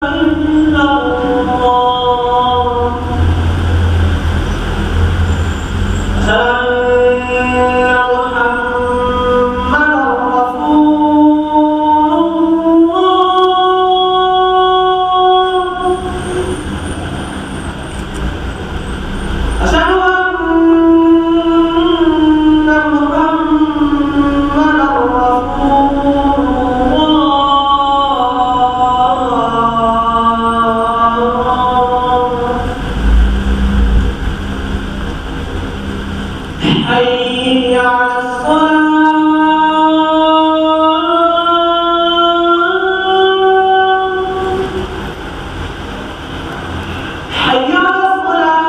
الله أشهد أن محمدا رسول الله أشهد أن محمدا رسول الله حي على الصلاة حي على الصلاة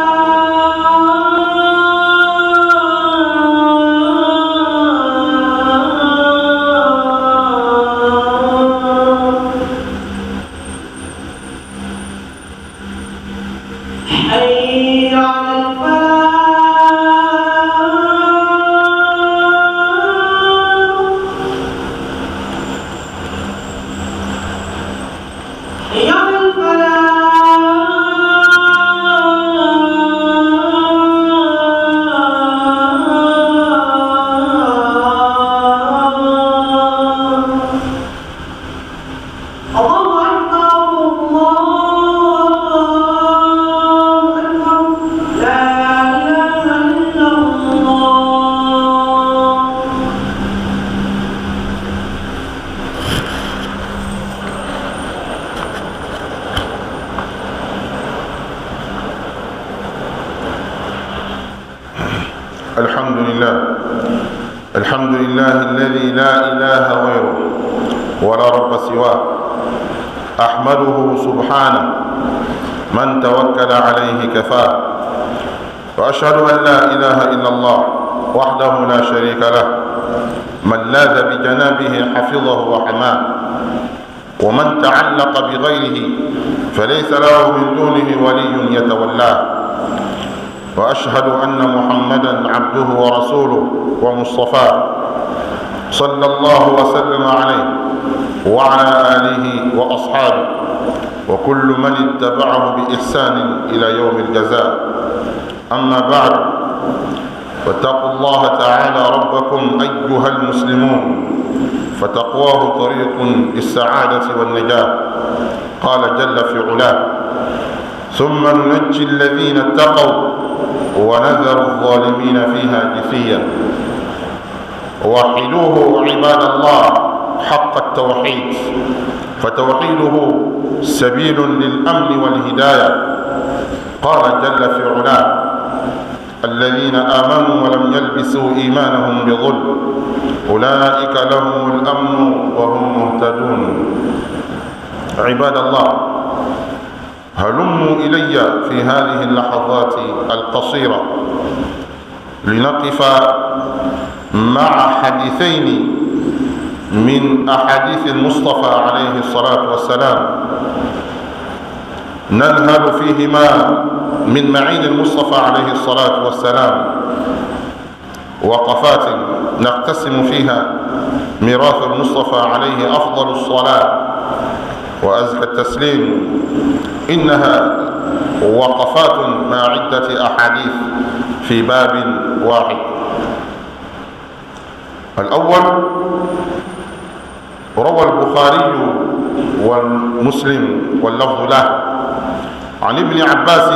حي على الفلاح حي على الفلاح الله أكبر الله أكبر لا إله إلا الله. الحمد لله، الحمد لله الذي لا إله غيره ولا رب سواه. أحمده سبحانه، من توكل عليه كفاه. وأشهد أن لا إله إلا الله وحده لا شريك له، من لاذ بجنابه حفظه وحماه، ومن تعلق بغيره فليس له من دونه ولي يتولاه. واشهد ان محمدا عبده ورسوله ومصطفاه، صلى الله وسلم عليه وعلى اله واصحابه وكل من اتبعه باحسان الى يوم الجزاء. اما بعد، فاتقوا الله تعالى ربكم ايها المسلمون، فتقواه طريق للسعاده والنجاه. قال جل في علاه: ثم ننجي الذين اتقوا ونذر الظالمين فيها جثيا. وحدوه عباد الله حق التوحيد، فتوحيده سبيل للامن والهدايه. قال جل في علاه: الذين امنوا ولم يلبسوا ايمانهم بظلم اولئك لهم الامن وهم مهتدون. عباد الله، هلموا إلي في هذه اللحظات القصيرة لنقف مع حديثين من أحاديث المصطفى عليه الصلاة والسلام، ننهل فيهما من معين المصطفى عليه الصلاة والسلام وقفات نقتسم فيها ميراث المصطفى عليه أفضل الصلاة وأزكى التسليم. إنها وقفات مع عدة أحاديث في باب واحد. الأول: روى البخاري والمسلم واللفظ له عن ابن عباس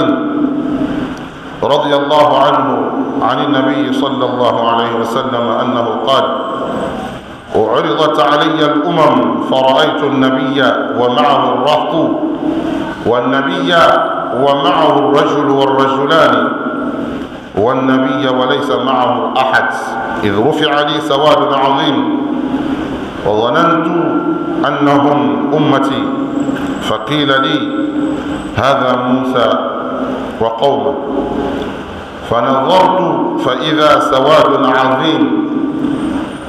رضي الله عنه عن النبي صلى الله عليه وسلم أنه قال: أعرضت علي الأمم فرأيت النبي ومعه الرهط، والنبي ومعه الرجل والرجلان، والنبي وليس معه أحد، إذ رفع لي سواد عظيم وظننت أنهم أمتي، فقيل لي: هذا موسى وقومه. فنظرت فإذا سواد عظيم،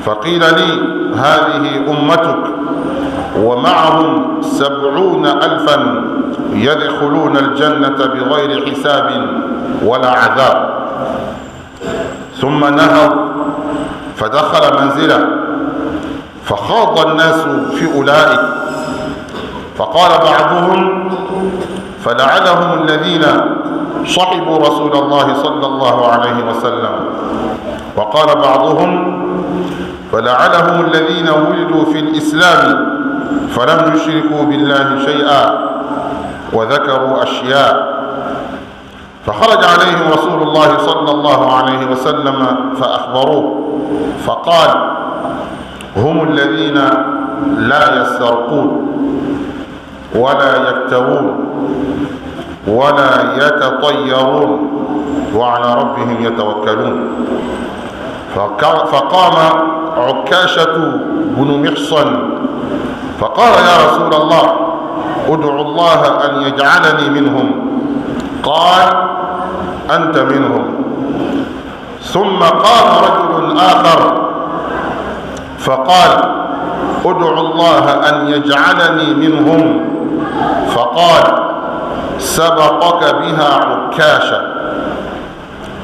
فقيل لي: هذه أمتك ومعهم 70,000 يدخلون الجنة بغير حساب ولا عذاب. ثم نهض فدخل منزله، فخاض الناس في أولئك، فقال بعضهم فلعلهم الذين صحبوا رسول الله صلى الله عليه وسلم، وقال بعضهم فلعلهم الذين ولدوا في الإسلام فلم يشركوا بالله شيئا، وذكروا أشياء. فخرج عليهم رسول الله صلى الله عليه وسلم فأخبروه فقال هم الذين لا يسترقون ولا يكتوون ولا يتطيرون وعلى ربهم يتوكلون. فقام عكاشة بن محصن فقال يا رسول الله ادعو الله أن يجعلني منهم. قال أنت منهم. ثم قام رجل آخر فقال ادعو الله أن يجعلني منهم. فقال سبقك بها عكاشة.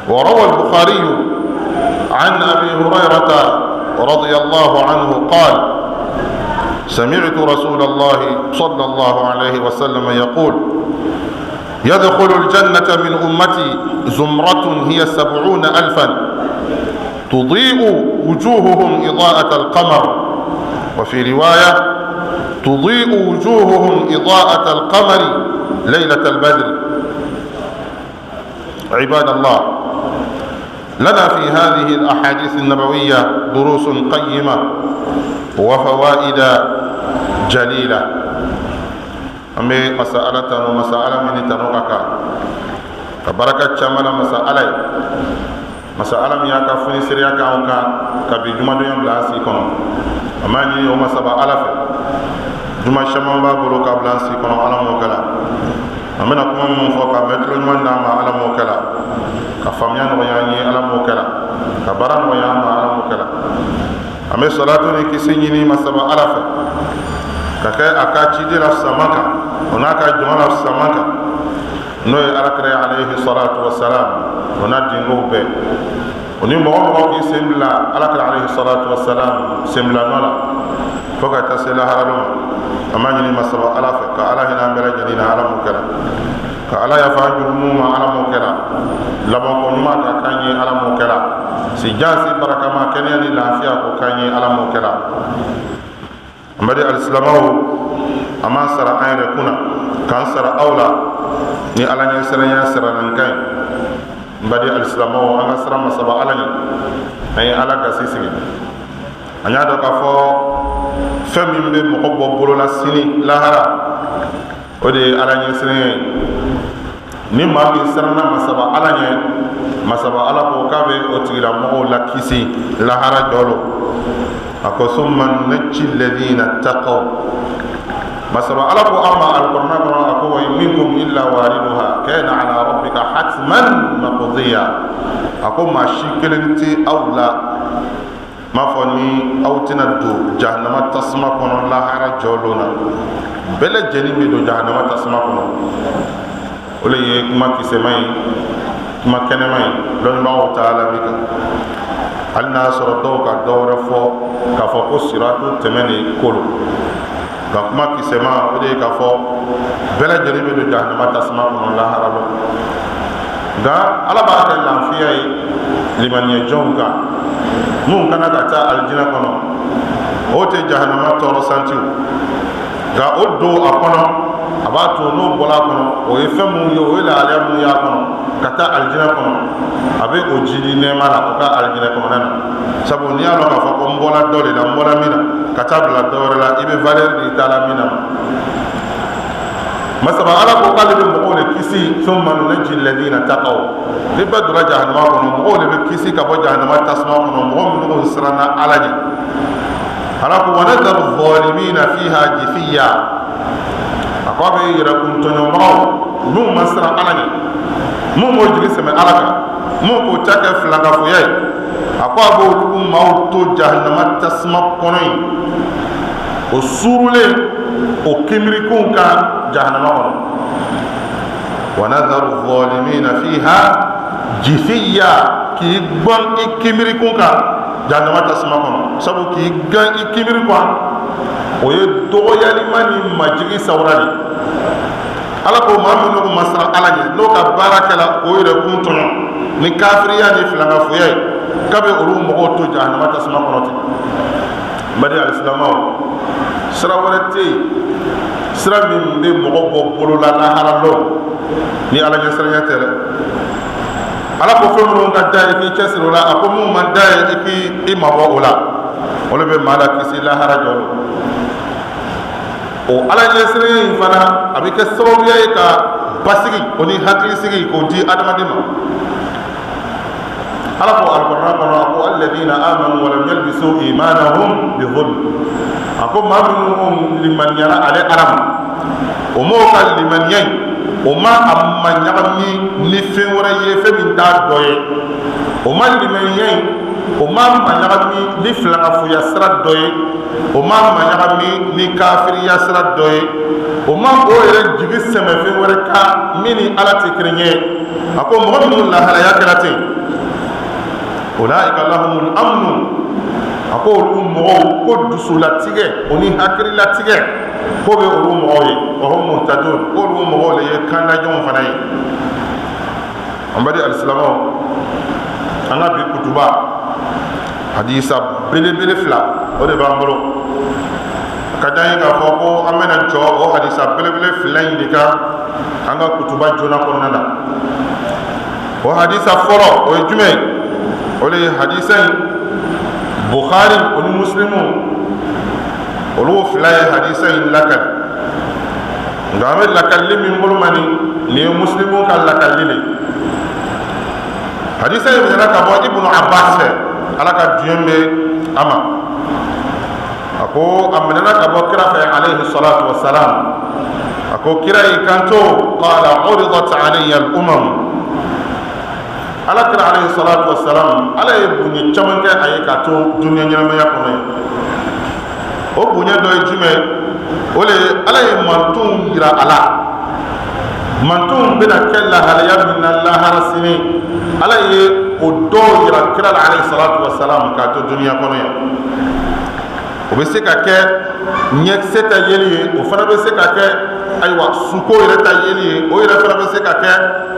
وروى البخاري عن أبي هريرة رضي الله عنه قال سمعت رسول الله صلى الله عليه وسلم يقول يدخل الجنة من أمتي زمرة هي 70,000 تضيء وجوههم إضاءة القمر، وفي رواية تضيء وجوههم إضاءة القمر ليلة البدر. عباد الله، لنا في هذه الأحاديث النبوية دروس قيمة وفوائد جليلة. An bɛ masa Ala tanu, masa Ala min ni tanu ka kan ka baraka caman na, masa Ala ye masa Ala min y'a ka fonisereya kɛ anw kan ka bi jumadonya bila an si kɔnɔ. An b'a ɲini o masaba Ala fɛ, juma caman b'a bolo k'a bila an si kɔnɔ, Ala m'o kɛla. An bɛna kuma minnu fɔ ka mɛn tulo ɲuman d'an ma, Ala m'o kɛla. Ka faamuya nɔgɔya an ye, Ala m'o kɛla. Ka baara nɔgɔya an ma, Ala m'o kɛla. An bɛ salatu ni kisi ɲini masaba Ala fɛ ka kɛ a ka ciden la sama kan, o n'a ka jɔn la sama kan, n'o ye alakira ye alayhi salatu wasalam, o n'a dingow bɛɛ, o ni mɔgɔ mɔgɔ k'i sen bila alakira alayhi salatu wasalam senbila nɔ la fo ka taa se lahara don ma. An b'a ɲini masaba Ala fɛ ka Ala hinɛ an bɛɛ lajɛlen na, Ala m'o kɛra. Ka Ala yafa an jurumu ma, Ala m'o kɛra. Labanko ɲuman ka k'an ye, Ala m'o kɛra. Si jan si barakama, kɛnɛya ni lafiya ko k'an ye, Ala m'o kɛra. An bɛ alisilamɛw, an b'an sara an yɛrɛ kunna k'an sara aw la ni Ala ɲɛ siranya siranankan ye. N baden alisilamɛw, an ka siran masaba Ala ɲɛ, an ye Ala gasi sigi. An y'a dɔn k'a fɔ fɛn min bɛ mɔgɔ bɔ bolo la sini lahara, o de ye Ala ɲɛ siranya ye. Ni maa min siranna masaba Ala ɲɛ, masaba Ala ko k'a bɛ o tigilamɔgɔw la kisi lahara jɔ lon. A ko summa nunajji alladhina taqaw. Masaba Ala ko an ma alikuranɛ kɔnɔ, a ko wa in minkum illa wariduha kana ala rabbika hatman maqdiya. A ko maa si kelen tɛ aw la, m'a fɔ ni aw tɛna don jahanama tasuma kɔnɔ lahara jɔ lon na, bɛɛ lajɛlen bɛ don jahanama tasuma kɔnɔ. O le ye kuma kisɛma ye, kuma kɛnɛma ye lɔnnibagaw ta la min kan. Hali n'a y'a sɔrɔ dɔw ka dɔ wɛrɛ fɔ k'a fɔ ko siratu tɛmɛ de ko lo, nka kuma kisɛma o de ye k'a fɔ bɛɛ lajɛlen bɛ don jahanama tasuma kɔnɔ lahara lon. Nka Ala b'a kɛ lafiya ye limaniya jɔnw kan, minnu kana ka taa alijinɛ kɔnɔ, o tɛ jahanama tɔɔrɔ santiw, nka o don a kɔnɔ, a b'a to n'o bɔra a kɔnɔ, o ye fɛn mun ye, o ye lahalaya mun y'a kɔnɔ ka taa alijinɛ kɔnɔ, a bɛ o jidi nɛɛma la o ka alijinɛ kɔnɔna na. Sabu n'i y'a dɔn k'a fɔ ko n bɔra dɔ de la, n bɔra min na ka taa bila dɔ wɛrɛ la, i bɛ valeur di ta la min na. Masaba Ala ko k'ale bɛ mɔgɔw de kisi, summa nunajji alladhina taqaw. Ni bɛɛ donna jahanama kɔnɔ, mɔgɔw de bɛ kisi ka bɔ jahanama tasuma kɔnɔ, mɔgɔ minnu siranna Ala ɲɛ. Ala ko wa nadharu zalimina fiha jithiya. A ko a bɛ yɛrɛkun tɔɲɔbagaw, minnu ma siran Ala ɲɛ, minnu m'o jigi sɛmɛ Ala kan, minnu k'o ta kɛ filankafoya ye, a ko a b'olu maaw to jahanama tasuma kɔnɔ yen, o suurulen o kinbirikunw kan jahanama kɔnɔ. Wa nadharu zalimina fiha jithiya, k'i gbɔn i kinbirikun kan jahanama tasuma kɔnɔ, sabu k'i gan i kinbiri kan. O ye dɔgɔyalima ni majigi sawura de. Ala ko maa minnu ma siran Ala ɲɛ, n'o ka baara kɛla k'o yɛrɛ kun tɔɲɔ ni kafiriya ni filankafoya ye, k'a bɛ olu mɔgɔw to jahanama tasuma kɔnɔ ten. N baden alisilamɛw, sira wɛrɛ tɛ yen, sira min bɛ mɔgɔ bɔ bolo la lahara lon ni Ala ɲɛsiranya tɛ dɛ. Ala ko fɛn minnu ka d'a ye, k'i cɛsiri o la. A ko minnu man d'a ye, i k'i mabɔ o la. O de bɛ maa lakisi lahara jɔ lon. O Ala ɲɛsiranya in fana, a bɛ kɛ sababuya ye ka basigi o ni hakilisigi k'o di adamaden ma. Ala ko Alikuranɛ kɔnɔ, a ko alladina amanu walam yalbisu imanahum bi zulm. A ko maa minnu limaniyara ale Ala ma, o m'o ka limaniya in, o ma a maɲagami ni fɛn wɛrɛ ye, fɛn min t'a dɔ ye. O ma limaniya in, o ma maɲagami ni filankafoya sira dɔ ye, o ma maɲagami ni kafiriya sira dɔ ye, o ma o yɛrɛ jigi sɛmɛ fɛn wɛrɛ kan min ni Ala tɛ kelen ye. A ko mɔgɔ minnu lahalaya kɛra ten, ulaika lahumul amnu, a ko olu mɔgɔw ko dusulatigɛ o ni hakililatigɛ ko bɛ olu mɔgɔw ye, wa hum muhtadun, ko olu mɔgɔw le ye kandajɔnw fana ye. An baden alisilamɛw, an ka bi kutuba hadisa belebele fila, o de b'an bolo. Ka d'an ye k'a fɔ ko an bɛna jɔ o hadisa belebele fila in de kan an ka kutuba joona kɔnɔna na. O hadisa fɔlɔ, o ye jumɛn ye? O de ye hadisa in, Bukhari o ni Muslimu, olu fila ye hadisa in lakali. Nka an bɛ lakalili min bolo ma nin, nin ye Muslimu ka lakalili de ye. Hadisa in minɛna ka bɔ Ibnu Abbas fɛ, Ala ka diɲɛ bɛ a ma. A ko a minɛna ka bɔ kira fɛ alayhi salatu wasalam. A ko kira y'i kanto: qala uridat alayya al-umam. Ala kira alayhi salatu wasalam, Ala ye bonya caman kɛ a ye k'a to dunuya ɲɛnamaya kɔnɔ ye. O bonya dɔ ye jumɛn? O le ye Ala ye mantonw yira a la, mantonw bɛna kɛ lahalaya min na lahara sini. Ala ye o dɔw yira kira la alayhi salatu wasalam k'a to dunuya kɔnɔ yan. O bɛ se ka kɛ ɲɛkisɛ ta yeli ye, o fana bɛ se ka kɛ, ayiwa, suko yɛrɛ ta yeli ye, o yɛrɛ fana bɛ se ka kɛ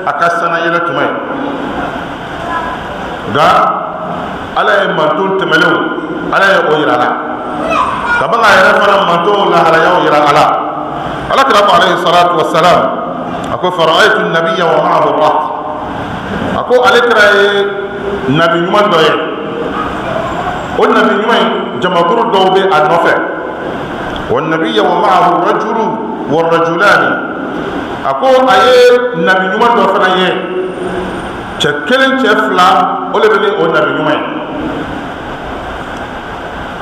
a ka sanga yɛlɛ tuma ye. Nka Ala ye manton tɛmɛlenw, Ala ye o yira a la, ka ban k'a yɛrɛ fana mantonw lahalayaw yira a la. Ala kira ko alayhi salatu wasalam, a ko fara'aytu nabiyya wa ma'ahu raht. A ko ale kira ye nabi ɲuman dɔ ye. O nabi ɲuman in, jamakuru dɔw bɛ a nɔfɛ. Wa nabiyya wa ma'ahu rajulu wa rajulani. A ko a ye nabi ɲuman dɔ fana ye, cɛ kelen, cɛ fila, o de bɛ ni o nabi ɲuman ye.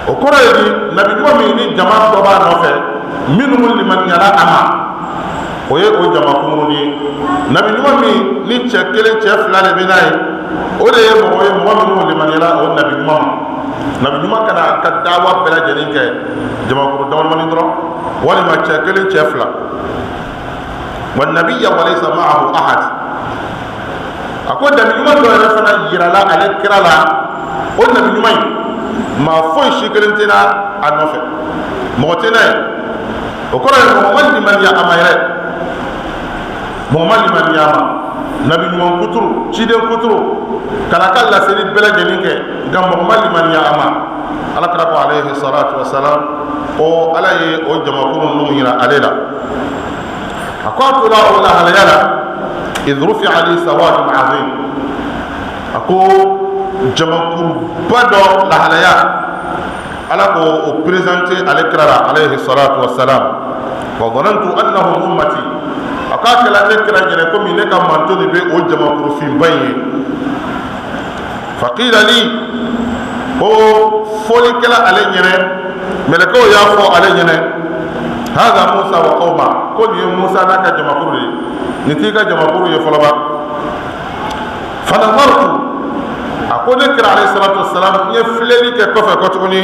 O kɔrɔ ye di? Nabi ɲuman min ni jama dɔ b'a nɔfɛ, minnu limaniyala a ma, o ye o jama kunkurunin ye. Nabi ɲuman min ni cɛ kelen, cɛ fila de bɛ n'a ye, o de ye mɔgɔ ye, mɔgɔ minnu limaniyala o nabi ɲuman ma. Nabi ɲuman kana ka dawa bɛɛ lajɛlen kɛ jamakuru damadamani dɔrɔn, walima cɛ kelen, cɛ fila. Wa nabiyya wa laysa ma'ahu ahad. A ko nabi ɲuman dɔ yɛrɛ fana yirala ale kira la. O nabi ɲuman in, maa foyi si kelen tɛ a nɔfɛ, mɔgɔ tɛ n'a ye. O kɔrɔ ye mɔgɔ ma limaniya a ma yɛrɛ, mɔgɔ ma limaniya a ma. Nabi ɲuman kuturu, ciden kuturu, ka n'a ka laseli bɛɛ lajɛlen kɛ, nka mɔgɔ ma limaniya a ma. Ala kira ko alayhi salatu wasalam, o Ala ye o jamakuru ninnu yira ale la. A ko a tora o lahalaya la, idh rufi'a li sawadun azim. A ko jamakuruba dɔ lahalaya, Ala ko o présenté ale kira la alayhi salatu wasalam. Wa dhanantu annahum ummati. A k'a kɛla ne kira ɲɛnɛ komi ne ka manto de bɛ o jamakurufinba in ye. Faqila li, ko fɔlikɛla ale ɲɛnɛ, mɛlɛkɛw y'a fɔ ale ɲɛnɛ: hadha Musa wa qawma. Ko nin ye Musa n'a ka jamakuru de ye, nin t'i ka jamakuru ye fɔlɔ ba. Fanazartu, a ko ne kira alayhi salatu wasalam, n ye filɛli kɛ kɔfɛ kɔ tuguni.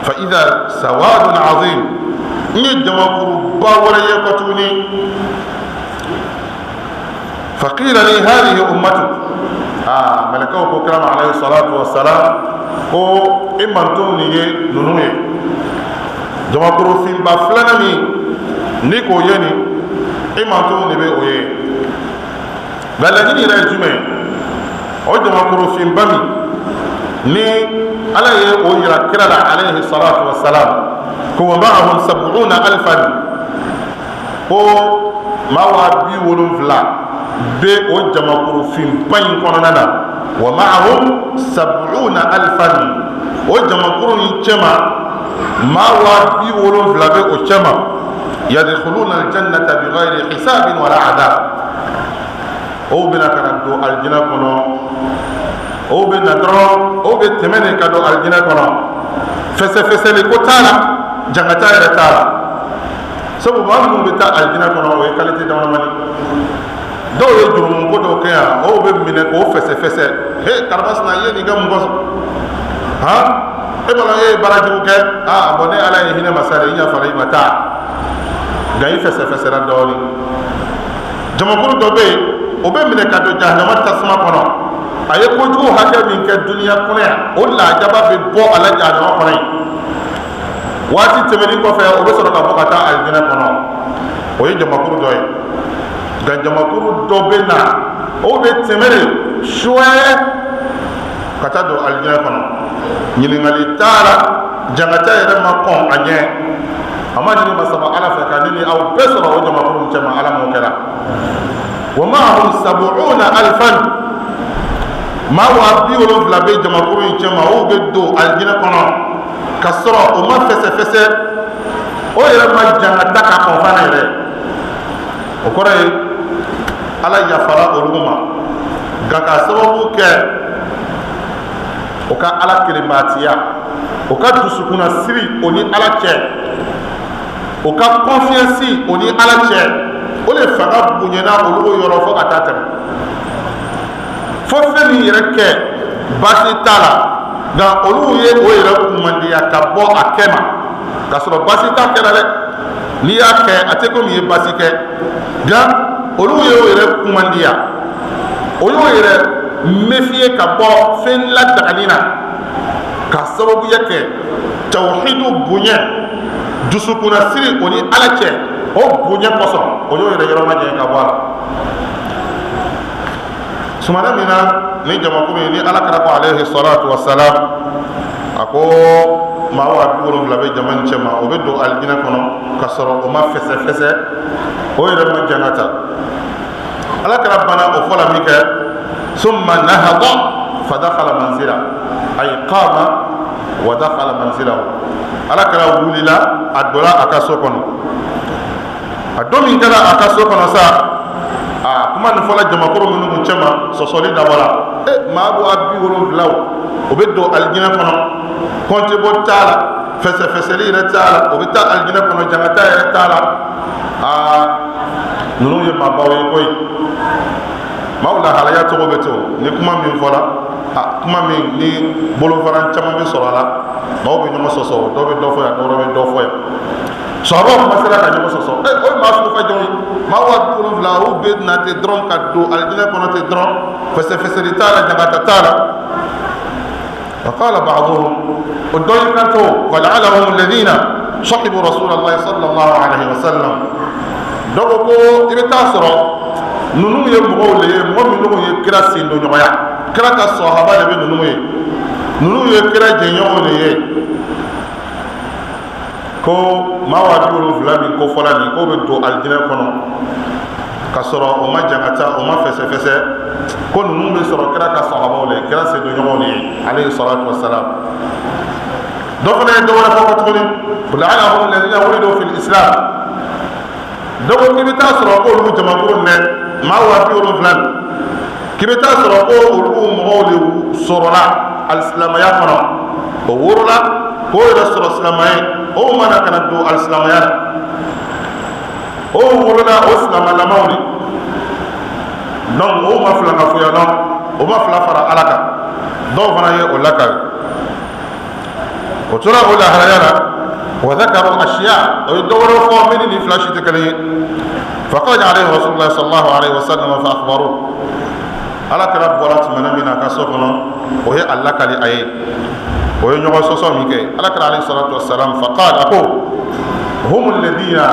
Fa idha sawadun azim, n ye jamakuruba wɛrɛ ye kɔ tuguni. Faqila li hadhihi ummatuk. Aa, mɛlɛkɛw ko kira ma alayhi salatu wasalam ko i mantonw nin ye ninnu ye. Jamakurufinba filanan min ni k'o ye nin, i mantonw de bɛ o ye. Nka laɲini yɛrɛ ye jumɛn ye? O jamakurufinba min ni Ala ye o yira kira la alayhi salatu wa salam, ko wa ma'ahum sab'una alfan, ko maa 70,000 bɛ o jamakurufinba in kɔnɔna na. Wa ma'ahum sab'una alfan, o jamakuru in cɛma, maa 70,000 bɛ o cɛma. Yadkhuluna aljannata bighayri hisabin wala adab, o bɛna ka na don alijinɛ kɔnɔ, o bɛ na dɔrɔn, o bɛ tɛmɛ de ka don alijinɛ kɔnɔ, fɛsɛfɛsɛli ko t'a la, jangata yɛrɛ t'a la. Sabu maa minnu bɛ taa alijinɛ kɔnɔ, o ye qualité damadamani. Dɔw ye jurumu ko dɔw kɛ yan, o bɛ minɛ k'o fɛsɛfɛsɛ. He, karimasina, i ye nin kɛ mun kosɔn? Han, e b'a dɔn e ye baara jugu kɛ. Aa bɔn, ne Ala ye hinɛ masa de, i yafara i ma taa, nka i fɛsɛfɛsɛra dɔɔnin. Jamakulu dɔ bɛ yen, o bɛ minɛ ka don jahanama tasuma kɔnɔ. A ye kojugu hakɛ min kɛ duniya kɔnɔ yan, o lajaba bɛ bɔ a la jahanama kɔnɔ yen. Waati tɛmɛnen kɔfɛ, o bɛ sɔrɔ ka bɔ ka taa alijinɛ kɔnɔ. O ye jamakulu dɔ ye. Nka jamakulu dɔ bɛ na, o bɛ tɛmɛ de suwɛ ka taa don alijinɛ kɔnɔ, ɲininkali t'a la, jangata yɛrɛ ma kɔn a ɲɛ. A ma ɲini masaba Ala fɛ ka ne ni aw bɛɛ sɔrɔ o jamakulu min cɛma. Ala m'o kɛra. Wa ma'ahum sab'una alfan, maa 70,000 bɛ jamakulu in cɛma, o bɛ don alijinɛ kɔnɔ ka sɔrɔ o ma fɛsɛfɛsɛ, o yɛrɛ ma jangata ka kɔn fana yɛrɛ. O kɔrɔ ye Ala yafara olu ma, nka k'a sababu kɛ o ka Ala kelenbaatiya, o ka dusukunna siri o ni Ala cɛ, o ka confiance o ni Ala cɛ, o de fanga bonyana olu yɔrɔ fo ka taa tɛmɛ, fo fɛn min yɛrɛ kɛ baasi t'a la, nka olu ye o yɛrɛ kumandiya ka bɔ a kɛ ma, k'a sɔrɔ baasi t'a kɛra dɛ. N'i y'a kɛ, a tɛ komi i ye baasi kɛ, nka olu ye o yɛrɛ kumandiya, o y'o yɛrɛ méfier ka bɔ fɛn ladagani na, ka sababuya kɛ tawhidu bonya, dusukunnasiri o ni Ala cɛ, o bonya kosɔn, o y'o yɛrɛ yɔrɔ majanya ka bɔ a la. Sumana min na ni jamakulu ye, ni Ala kira ko alayhi salatu wasalam, a ko maa 70,000 bɛ jama in cɛma, o bɛ don alijinɛ kɔnɔ ka sɔrɔ o ma fɛsɛfɛsɛ, o yɛrɛ ma jangata. Ala kira banna o fɔ la min kɛ, summa nahada fa dakhala manzila, ay qama wa dakhala manzilahu. Ala kira wulila, a donna a ka so kɔnɔ. A don min kɛra a ka so kɔnɔ sa, a kuma nin fɔla jamakuru minnu kun cɛma, sɔsɔli dabɔra. E, maa 70,000, o bɛ don alijinɛ kɔnɔ, kɔntebɔ t'a la, fɛsɛfɛsɛli yɛrɛ t'a la, o bɛ taa alijinɛ kɔnɔ, jangata yɛrɛ t'a la. Aa, ninnu ye maabaw ye koyi. Maaw lahalaya cogo bɛ ten. Ni kuma min fɔra, a kuma min ni bolofara caman bɛ sɔrɔ a la, maaw bɛ ɲɔgɔn sɔsɔ. Dɔw bɛ dɔ fɔ yan, dɔw bɛ dɔ fɔ yan. Sɔrɔ kuma sera ka ɲɔgɔn sɔsɔ. Ɛ, o ye maa sugu ka jɔn ye? Maa 70,000, o bɛ na ten dɔrɔn ka don alijinɛ kɔnɔ ten dɔrɔn, fɛsɛfɛsɛli t'a la, jangata t'a la. فقال بعضهم، الدول كانتو ولعلهم الذين صحبوا رسول الله صلى الله عليه وسلم. Dɔw ko i bɛ taa sɔrɔ ninnu ye mɔgɔw le ye, mɔgɔ minnu ye kira sen don ɲɔgɔnya, kira ka sɔhaba de bɛ ninnu ye, ninnu ye kira jɛɲɔgɔnw de ye. Ko maa 70,000 min ko fɔla nin, k'o bɛ don alijinɛ kɔnɔ ka sɔrɔ o ma jangata, o ma fɛsɛfɛsɛ, ko ninnu bɛ sɔrɔ kira ka sahabaw le, kira sendonɲɔgɔnw de ye alayhi salatu wasalam. Dɔ fana ye dɔ wɛrɛ fɔ ko tuguni, la'allahum alladhina wulidu fil islam. Dɔ ko k'i bɛ taa sɔrɔ ko olu jamakulu nin dɛ, maa 70,000 nin, k'i bɛ taa sɔrɔ ko olu mɔgɔw de sɔrɔla alisilamaya kɔnɔ, o worola k'o yɛrɛ sɔrɔ silamaya ye, o mana ka na don alisilamaya la, o wolola o silamalamaw de. Donc o ma filankafoya lɔn, o ma fila fara Ala kan. Dɔw fana ye o lakali. O tora o lahalaya la. Wa dhakaru ashiya, o ye dɔ wɛrɛ fɔ min ni nin fila si tɛ kelen ye. Faqala alayhi rasulullah sallallahu alayhi wa sallam fa akhbaru. Ala kira bɔra tumana min na a ka so kɔnɔ, o ye a lakali a ye, o ye ɲɔgɔn sɔsɔ min kɛ. Ala kira alayhi salatu wasalam, faqala, a ko Hum alladhina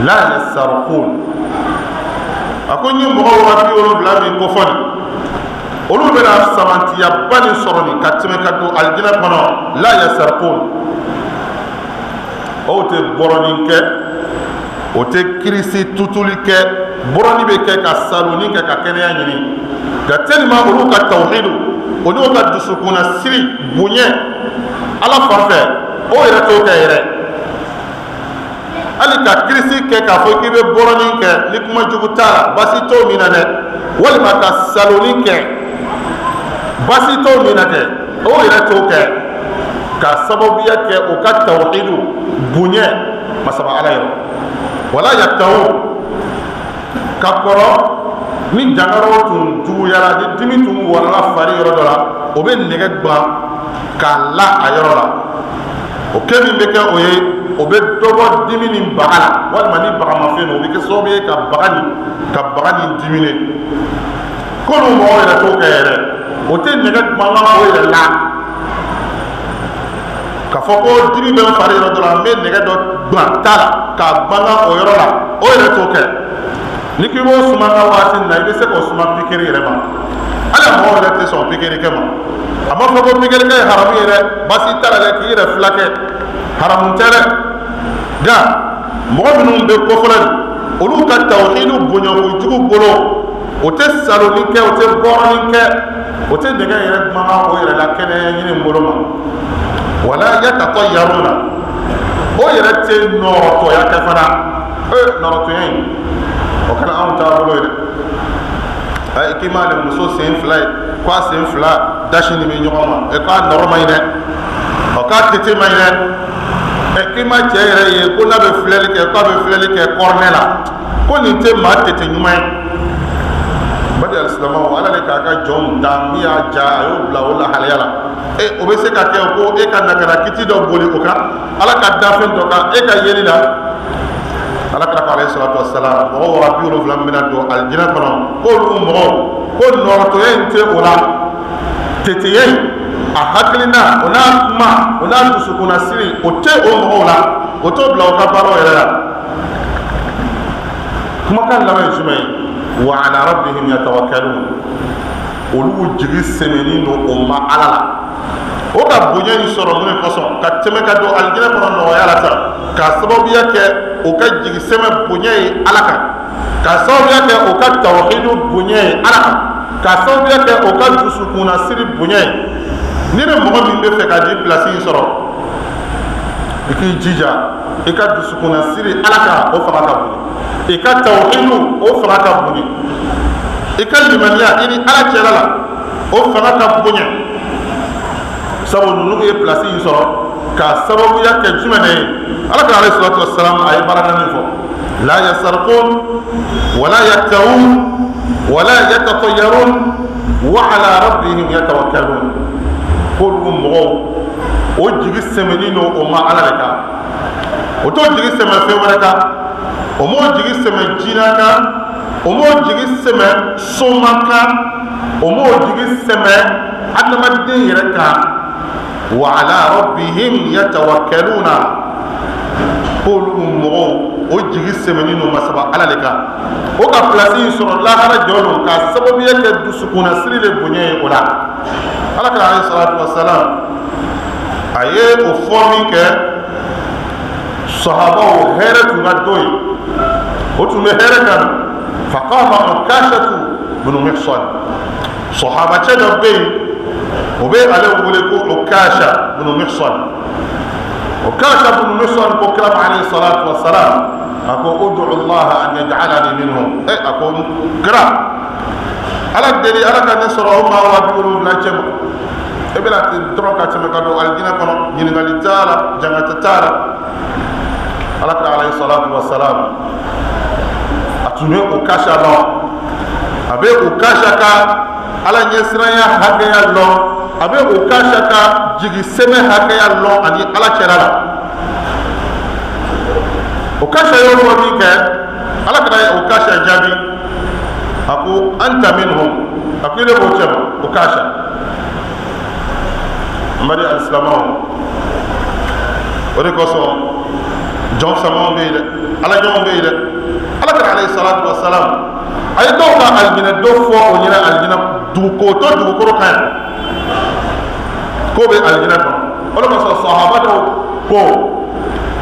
la yastarqun. A ko n ye mɔgɔw 70,000 min kofɔ nin, olu bɛna samantiyaba nin sɔrɔ nin ka tɛmɛ ka don alijinɛ kɔnɔ. La yastarqun, o tɛ bɔrɔnin kɛ, o tɛ kirisi tutuli kɛ. Bɔrɔnin bɛ kɛ ka saloni kɛ ka kɛnɛya ɲini nka tellement olu ka tawhidu, o n'o ka dusukunnasiri bonya Ala fan fɛ, o yɛrɛ t'o kɛ yɛrɛ. Hali ka kirisi kɛ k'a fɔ k'i bɛ bɔrɔnin kɛ ni kuma jugu t'a la, baasi t'o min na dɛ, walima ka saloni kɛ, baasi t'o min na dɛ, o yɛrɛ t'o kɛ ka sababuya kɛ o ka tawhidu bonya masaba Ala yɔrɔ. Wala yaktawun, ka kɔrɔ ni jangaraw tun juguyara, ni dimi tun warala fari yɔrɔ dɔ la, o bɛ nɛgɛ gban k'a la a yɔrɔ la. O kɛ min bɛ kɛ o ye, o bɛ dɔ bɔ dimi ni baga la, walima ni bagamafɛn don, o bɛ kɛ sababu ye ka baga nin dimine. K'olu mɔgɔw yɛrɛ t'o kɛ yɛrɛ, o tɛ nɛgɛ gbangan o yɛrɛ la k'a fɔ ko dimi bɛ n fari yɔrɔ dɔ la, n bɛ nɛgɛ dɔ gban ta la k'a gbangan o yɔrɔ la, o yɛrɛ t'o kɛ. Ni k'i b'o suma ka waati min na, i bɛ se k'o suma pikiri yɛrɛ ma. Hali a mɔgɔw yɛrɛ tɛ sɔn pikiri kɛ ma. A ma fɔ ko pikiri kɛ ye haramu ye dɛ, baasi t'a la dɛ, k'i yɛrɛ fila kɛ haramu tɛ dɛ. Nka mɔgɔ minnu bɛ kofɔlɔ nin, olu ka tawhidu bonya kojugu bolo, o tɛ saloni kɛ, o tɛ bɔrɔni kɛ, o tɛ nɛgɛ yɛrɛ gbangan o yɛrɛ la kɛnɛya ɲini bolo ma. Wala yatatayyaruna, o yɛrɛ tɛ nɔrɔtɔya kɛ fana. Ee, nɔrɔtɔya in, o kɛra anw taabolo ye dɛ. Ayi, k'i m'ale muso sen fila ye ko a sen fila dasi nin bɛ ɲɔgɔn ma, e k'a nɔrɔ man ɲi dɛ, ɔ k'a tete man ɲi dɛ. Ɛ, k'i ma cɛ yɛrɛ ye ko n'a bɛ filɛli kɛ, k'a bɛ filɛli kɛ kɔrɔnɛ la, ko nin tɛ maa tete ɲuman ye. Badi alisilamɛw, Ala de k'a ka jɔnw dan, min y'a ja, a y'o bila o lahalaya la. E, o bɛ se ka kɛ ko e ka na ka na kiti dɔ boli o kan, Ala ka dafɛn dɔ kan e ka yeli la. Ala kira ko alayhi salatu wasalam, mɔgɔ 70,000 min bɛna don alijinɛ kɔnɔ, k'olu mɔgɔw ko nɔrɔtɔya in tɛ o la, teteya in, a hakilina, o n'a kuma, o n'a dusukunnasiri, o tɛ o mɔgɔw la, o t'o bila o ka baaraw yɛrɛ la. Kumakan laban ye jumɛn ye? Wa ala rabbihim yatawakkalun, olu jigi sɛmɛnen don o ma Ala la. O ka bonya in sɔrɔ mun de kosɔn ka tɛmɛ ka don alijinɛ kɔnɔ nɔgɔya la tan? K'a sababuya kɛ o ka jigi sɛmɛ bonya ye Ala kan, k'a sababuya kɛ o ka tawhidu bonya ye Ala kan, k'a sababuya kɛ o ka dusukunnasiri bonya ye. Ni ne mɔgɔ min bɛ fɛ ka nin pilasi in sɔrɔ, i k'i jija i ka dusukunnasiri Ala kan, o fanga ka bon, i ka tawhidu, o fanga ka bon, i ka limaniya i ni Ala cɛla la, o fanga ka bonya. Sabu ninnu ye pilasi in sɔrɔ k'a sababuya kɛ jumɛn de ye? Ala kira alayhi salatu wasalam, a ye baara naani fɔ: la yasarqun wala yaktawun wala yatatayyarun wa ala rabbihim yatawakkalun. K'olu mɔgɔw, o jigi sɛmɛnen don o ma Ala de kan, o t'o jigi sɛmɛ fɛn wɛrɛ kan, o m'o jigi sɛmɛ jinɛ kan, o m'o jigi sɛmɛ soma kan, o m'o jigi sɛmɛ adamaden yɛrɛ kan. Wa ala rabbihim yatawakkaluna, k'olu mɔgɔw, o jigi sɛmɛnen don masaba Ala de kan. O ka pilasi in sɔrɔ lahara jɔ don k'a sababuya kɛ dusukunnasiri de bonya ye o la. Ala kira alayhi salatu wasalam, a ye o fɔ min kɛ, sahabaw hɛrɛ tun ka don ye, o tun bɛ hɛrɛ kan. Faqama Ukashatu bin Mihsan, sahabacɛ dɔ bɛ yen, o bɛ ale wele ko Ukasha bin Mihsan. Ukasha bin Mihsan ko kira ma alayhi salatu wasalam, a ko ud'u Allah an yaj'alani minhum. E, a ko kira, Ala deli Ala ka ne sɔrɔ o maa 70,000 cɛ ma. E bɛna ten dɔrɔn ka tɛmɛ ka don alijinɛ kɔnɔ, ɲininkali t'a la, jangata t'a la. Ala kira alayhi salatu wasalam, a tun bɛ Ukasha lɔn, a bɛ Ukasha ka Ala ɲɛsiranya hakɛya lɔn, a bɛ Ukasha ka jigi sɛmɛ hakɛya lɔn ani Ala cɛla la. Ukasha y'o fɔ min kɛ, Ala kira ye Ukasha jaabi, a ko anta minhum, a ko ile b'o cɛ ma, Ukasha. N badi alisilamɛw, o de kosɔn Jɔn samaw bɛ yen dɛ, ala jɔnw bɛ yen dɛ. Ala kira alayhi salatu wa salam, a ye dɔw ka alijinɛ dɔ fɔ o ɲɛna, alijinɛ dugu k'o to dugukolo kan yan, k'o bɛ alijinɛ kɔnɔ. O de kosɔn sahaba dɔw ko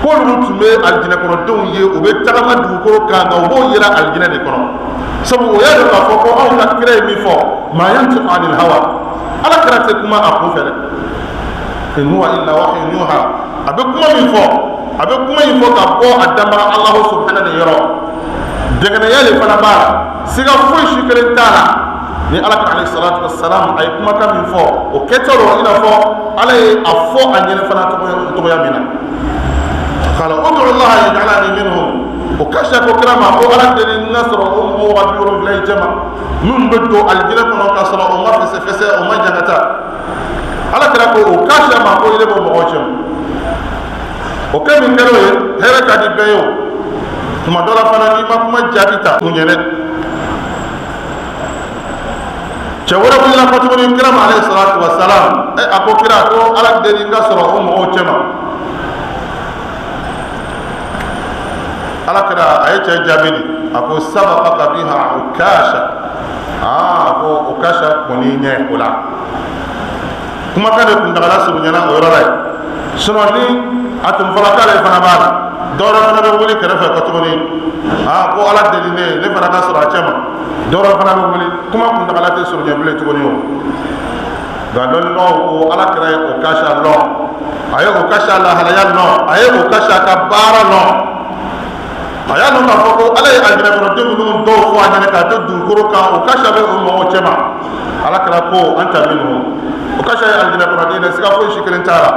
k'olu tun bɛ alijinɛ kɔnɔdenw ye, u bɛ tagama dugukolo kan, nka u b'o yela alijinɛ de kɔnɔ, sabu o y'a dɔn k'a fɔ ko anw ka kira ye min fɔ, ma yantiqu anil hawa, ala kira tɛ kuma a kun fɛ dɛ, in huwa illa wahyun yuha. A bɛ kuma min fɔ, a bɛ kuma in fɔ ka bɔ a danbaga Alahu subahana de yɔrɔ. Dɛngɛnɛya de fana b'a la, siga foyi si kelen t'a la. Ni ala kira alayhi salatu wasalam a ye kumakan min fɔ, o kɛtɔ don i n'a fɔ ala ye a fɔ a ɲɛnɛ fana cogoya min na. Qala ud'u Allah yaj'alani minhum. Ukasha ko kira ma ko ala deli n ka sɔrɔ o mɔgɔw ka 70 in cɛma, minnu bɛ don alijinɛ kɔnɔ k'a sɔrɔ o ma fɛsɛfɛsɛ, o ma jangata. Ala kira ko Ukasha ma ko ile b'o mɔgɔw cɛma. O kɛ min kɛra o ye, hɛrɛ ka di bɛɛ ye. O tuma dɔ la fana, n'i ma kuma jaabi ta kun ɲɛ dɛ. Cɛ wɛrɛ wulila kɔ tuguni kira ma alayhi salatu wa salam. Ɛ, a ko kira ko ala deli n ka sɔrɔ o mɔgɔw cɛma. Ala kira a ye cɛ jaabi di, a ko sabaqaka biha Ukasha. Aa, a ko Ukasha kɔni ɲɛ o la. Kumakan de kuntagala surunyana o yɔrɔ la yen, sinon ni a tun fɔra k'ale fana b'a la, dɔwɛrɛ fana bɛ wuli kɛrɛfɛ kɔ tuguni, aa, ko ala deli ne fana ka sɔrɔ a cɛ ma. Dɔwɛrɛ fana bɛ wuli, kuma kuntagala tɛ surunya bilen tuguni. O nka dɔnnibagaw ko ala kira ye Ukasha lɔn, a ye Ukasha lahalaya lɔn, a ye Ukasha ka baara lɔn. A y'a dɔn k'a fɔ ko ala ye alijinɛkɔnɔden minnu dɔw fɔ a ɲɛna k'a to dugukolo kan, Ukasha bɛ o mɔgɔw cɛma. Ala kira ko anta minhum. Ukasha ye alijinɛkɔnɔden dɛ, siga foyi si kelen t'a la.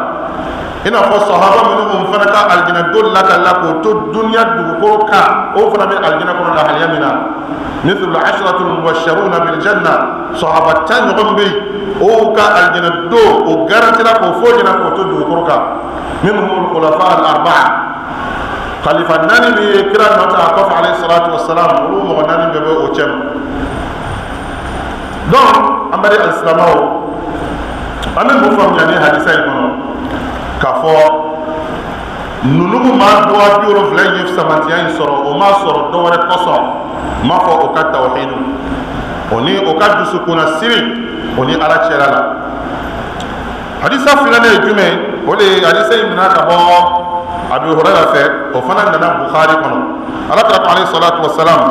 I n'a fɔ sahaba minnu fana ka alijinɛ don lakala k'o to duniya dugukolo kan, o fana bɛ alijinɛ kɔnɔ lahalaya min na, mithlu ashratul mubashsharuna bil janna, sahaba 10 ɲɔgɔn bɛ yen, o ka alijinɛ don o garantira k'o fɔ ɲɛna k'o to dugukolo kan. Minhum al-khulafa al-arba'a, khalifa naani min ye kira nɔ ta a kɔfɛ alayhi salatu wassalam, olu mɔgɔ naani bɛɛ bɛ o cɛma. Donc an bɛ alisilamɛw, an bɛ mun faamuya ni hadisa in kɔnɔ? K'a fɔ ninnu maa 70,000 in ye samantiya in sɔrɔ, o m'a sɔrɔ dɔwɛrɛ kosɔn, n m'a fɔ o ka tawhidu, o ni o ka dusukunnasiri, o ni ala cɛla la. Hadisa filanan ye jumɛn? O de ye hadisa in minɛ ka bɔ Abi Hurayra fɛ, o fana nana Bukhari kɔnɔ. Ala kira ko alayhi salatu wasalam,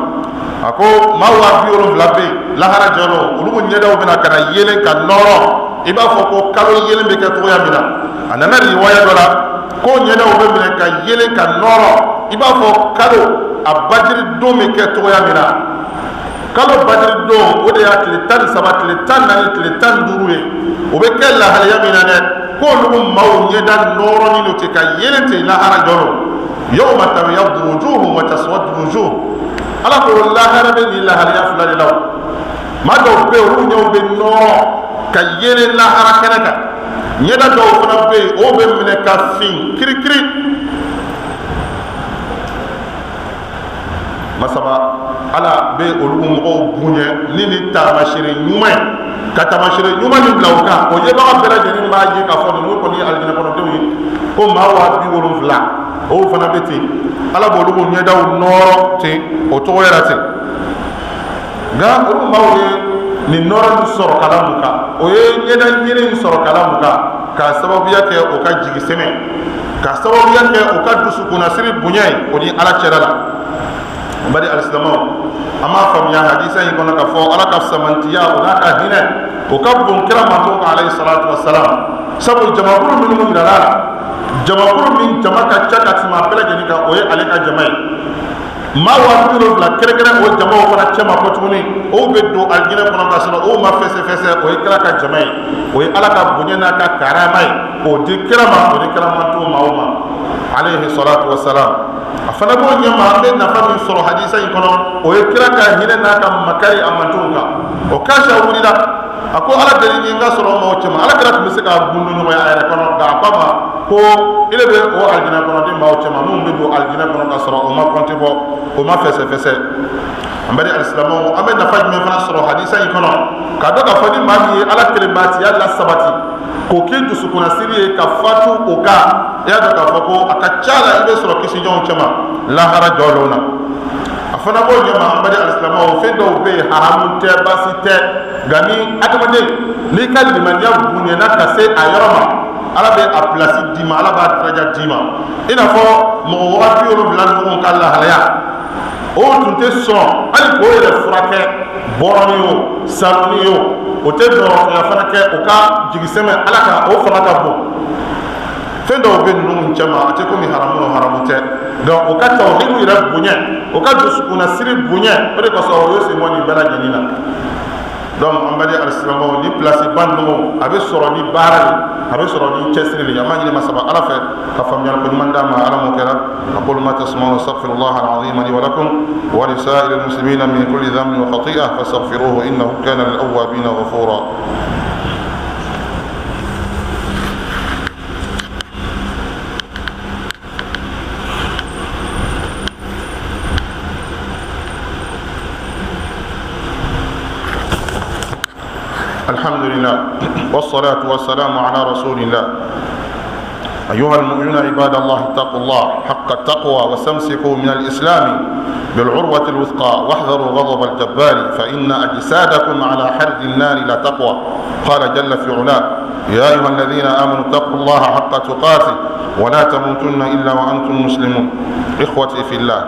a ko maa 70,000 bɛ yen lahara jɔyɔrɔ, olu ɲɛdaw bɛna ka na yeelen ka nɔrɔ i b'a fɔ ko kalo yeelen bɛ kɛ cogoya min na. A nana riwaya dɔ la ko ɲɛdaw bɛ minɛ ka yeelen ka nɔrɔ i b'a fɔ kalo a badiri don bɛ kɛ cogoya min na. Kalo badiri don, o de y'a tile 13, tile 14, tile 15 ye. O bɛ kɛ lahalaya min na dɛ, k'olu maaw ɲɛda nɔrɔnin don ten ka yeelen ten lahara jɔrɔ. Yawma tabyaddu wujuhun wa taswaddu wujuh. Ala ko lahara bɛ nin lahalaya fila de la. Maa dɔw bɛ yen, olu ɲɛw bɛ nɔrɔ ka yeelen lahara kɛnɛ kan. Ɲɛda dɔw fana bɛ yen, o bɛ minɛ ka fin kirikiri. Masaba ala bɛ olu mɔgɔw bonya ni taamasere ɲuman ye, ka taamasere ɲuman min bila u kan, o yebaga bɛɛ lajɛlen b'a ye k'a fɔ ninnu kɔni ye alijinɛ kɔnɔdenw ye. Ko maa 70,000, o fana bɛ ten, ala b'olu ɲɛdaw nɔrɔ ten o cogo yɛrɛ ten. Nka olu maaw ye nin nɔrɔ nin sɔrɔ kala mun kan? O ye ɲɛda yeelen in sɔrɔ kala mun kan? K'a sababuya kɛ o ka jigisɛmɛ, ka sababuya kɛ o ka dusukunnasiri bonya ye o ni ala cɛla la. N baden alisilamɛw, an b'a faamuya hadisa in kɔnɔ k'a fɔ ala ka samantiya, o n'a ka hinɛ, o ka bon kira mantɔn kan alayhi salatu wasalam. Sabu jamakulu minnu yirala la, jamakulu min jama ka ca ka tɛmɛ a bɛɛ lajɛlen kan, o ye ale ka jama ye. Maa 70,000 kɛrɛnkɛrɛn o jamaw fana cɛma kɔ tuguni, o bɛ don alijinɛ kɔnɔ k'a sɔrɔ o ma fɛsɛfɛsɛ, o ye kira ka jama ye. O ye ala ka bonya n'a ka karama ye k'o di kira ma, o di kira mantɔn maaw ma alayhi salatu wasalam. A fana b'o ɲɛma. An bɛ nafa min sɔrɔ hadisa in kɔnɔ, o ye kira ka hinɛ n'a ka makari a mantɔnw kan. Ukasha wulila, a ko ala deli ni n ka sɔrɔ maaw cɛma. Ala kira tun bɛ se k'a gundo ɲɔgɔnya a yɛrɛ kɔnɔ, nka a ko a ma ko ile bɛ o alijinɛ kɔnɔden maaw cɛma minnu bɛ don alijinɛ kɔnɔ ka sɔrɔ o ma kɔnte bɔ, o ma fɛsɛfɛsɛ. An bɛ alisilamɛw, an bɛ nafa jumɛn fana sɔrɔ hadisa in kɔnɔ? K'a dɔn k'a fɔ ni maa min ye ala kelenbatiya la sabati, K'o k'i dusukunnasiri ye ka fatu o kan, i y'a dɔn k'a fɔ ko a ka ca la i bɛ sɔrɔ kisiɲɔgɔnw cɛma lahara jɔ don na. A fana b'o ɲɛma. An baden alisilamɛw, fɛn dɔw bɛ yen, haramu tɛ, baasi tɛ, nka ni adamaden n'i ka limaniya bonyana ka se a yɔrɔ ma, Ala bɛ a pilasi d'i ma, Ala b'a daraja d'i ma. I n'a fɔ mɔgɔ 700 ninnu ka lahalaya, o tun tɛ sɔn hali k'o yɛrɛ furakɛ bɔrɔni o sanuni o, o tɛ dɔgɔtɔrɔya fana kɛ. O ka jigisɛmɛ Ala kan, o fanga ka bon. Fɛn dɔw bɛ ninnu cɛma, a tɛ komi haramu o, haramu tɛ, nka o ka tawhidu yɛrɛ bonya, o ka dusukunnasiri bonya, o de kosɔn o ye sen bɔ nin bɛɛ lajɛlen na. Donc an baden alisilamɛw, ni place ba ninnu, a bɛ sɔrɔ ni baara de, a bɛ sɔrɔ ni cɛsiri de ye. An b'a ɲini masaba Ala fɛ ka faamuyali ko ɲuman d'an ma. Ala m'o kɛra. أقول ما تسمعون، استغفر الله العظيم لي ولكم ولسائر المسلمين من كل ذنب وخطيئة، فاستغفروه إنه كان للأوابين غفورا. الحمد لله والصلاة والسلام على رسول الله. أيها المؤمنون، عباد الله، اتقوا الله حق التقوى واستمسكوا من الإسلام بالعروة الوثقى، واحذروا غضب الجبار، فإن أجسادكم على حرد النار لا تقوى. قال جل في علاه: يا أيها الذين آمنوا اتقوا الله حق تقاته ولا تموتن إلا وأنتم مسلمون. إخوتي في الله،